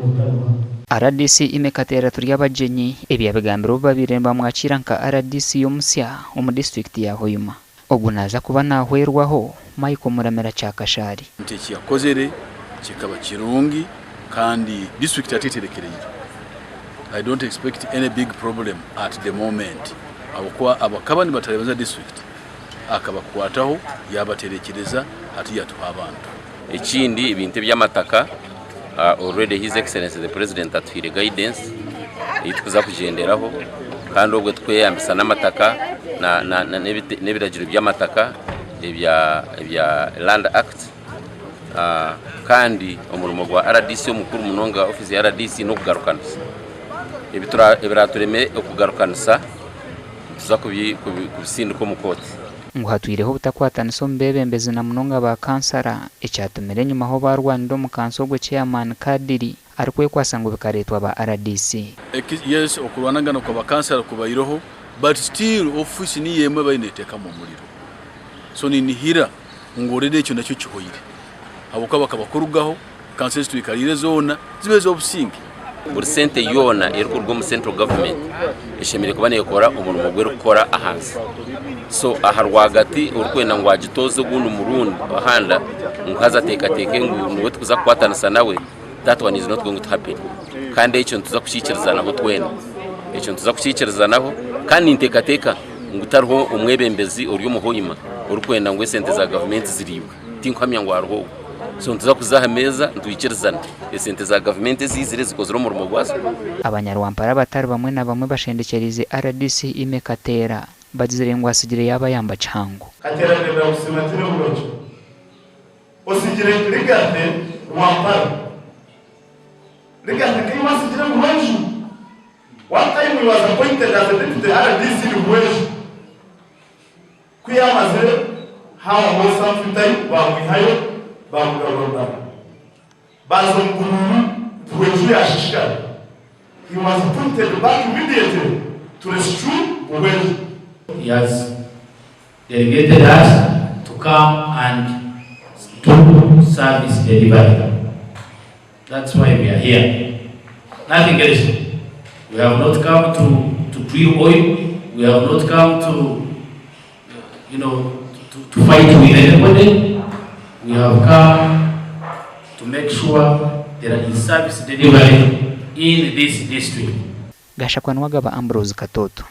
Obutaruha. Rdc Aimee Kateera Turyabagyenyi ebi yabigambire obu babaire nibamwakiira nka rdc omusya omu disiturikiti ya Hoima. Ogu naaza kuba naahwerwaho Michael Muramira Kyakashaari. Nti ekiyakozere kikaba kirungi kandi disiturikiti hati eterekereire. I don't expect any big problem at the moment ahabw'okuba abakaba nibatereeza disiturikiti akabakwataho yabaterekyereza hati yatuha abantu. Ekindi ebintu eby'amataka already his excellency the president atuhaire guidance ei tukuza kugyenderaho kandi obwo tukweyambisa n'amataka n'ebiragiro by'amataka ebya land act kandi omurimo gwa rdc omukuru munonga ofiisi ya rdc n'okugarukanisa ebiratureme okugarukanisa nituza kubisindika omu kooti. Ngu hatwireho obutakwatanisa omu beebembezi na munonga ba kansara ekyatumire enyimaho baarwanira omu kanso ogwo Chairman Kadiri arikwekwasa ngu bikareetwa ba rdc. Yes okurwanagana kwa bakansara kubaireho but still office niyo emwe ebaire neteekamu omuriro so ninihira ngu already ekyo nakyo kihweire ahabw'okuba bakaba kurugaho kanso ezi twikariire zoona zibe ez'obusinge. Buri sente yoona erikuruga omu central government eshemereire kuba nekora omurimo ogu erikukora ahansi. So aha rwagati orikwenda ngu agitooze ogundi murundi ahanda ngu haza ateekateeke ngu niwe turikuza kukwatanisa nawe, that one is not going to happen. Kandi ekyo nituza kukiikirizanaho twena. Ekyo nituza kukiikirizanaho kandi ninteekateeka ngu tariho omwebembezi ori omu Hoima orikwenda ngu esente za gavumenti ziriibwe. Tinkuhamya ngu hariho ogwo. So nituza kuza aha meeza nitwikirizana esente za gavumenti eziizire zikozire omurimo gwazo. Abanyarwampara abatari bamwe na bamwe bashendekyereize rdc Aimee Kateera bagizire ngu atsigire yaabayamba kihango. Kateera nenda kusiima tine burungi osigire Rigate Rwampara. Rigate keiwe asigire Buhweju. One time he was appointed as a deputy RDC in Buhweju. Ku yaamazire haabaho some few time baamwihayo baamugarura Rubanda. Baaza omu buruuru Buhweju yaashishikara. He was appointed back immediately to rescue Buhweju. He has delegated us to come and do service delivery. That's why we are here. Nothing else. We have not come to, to drill oil. We have not come to, you know, to, to fight with anybody. We have come to make sure there is service delivery in this district. Gashakwa Nuwagaba Ambrose Katoto.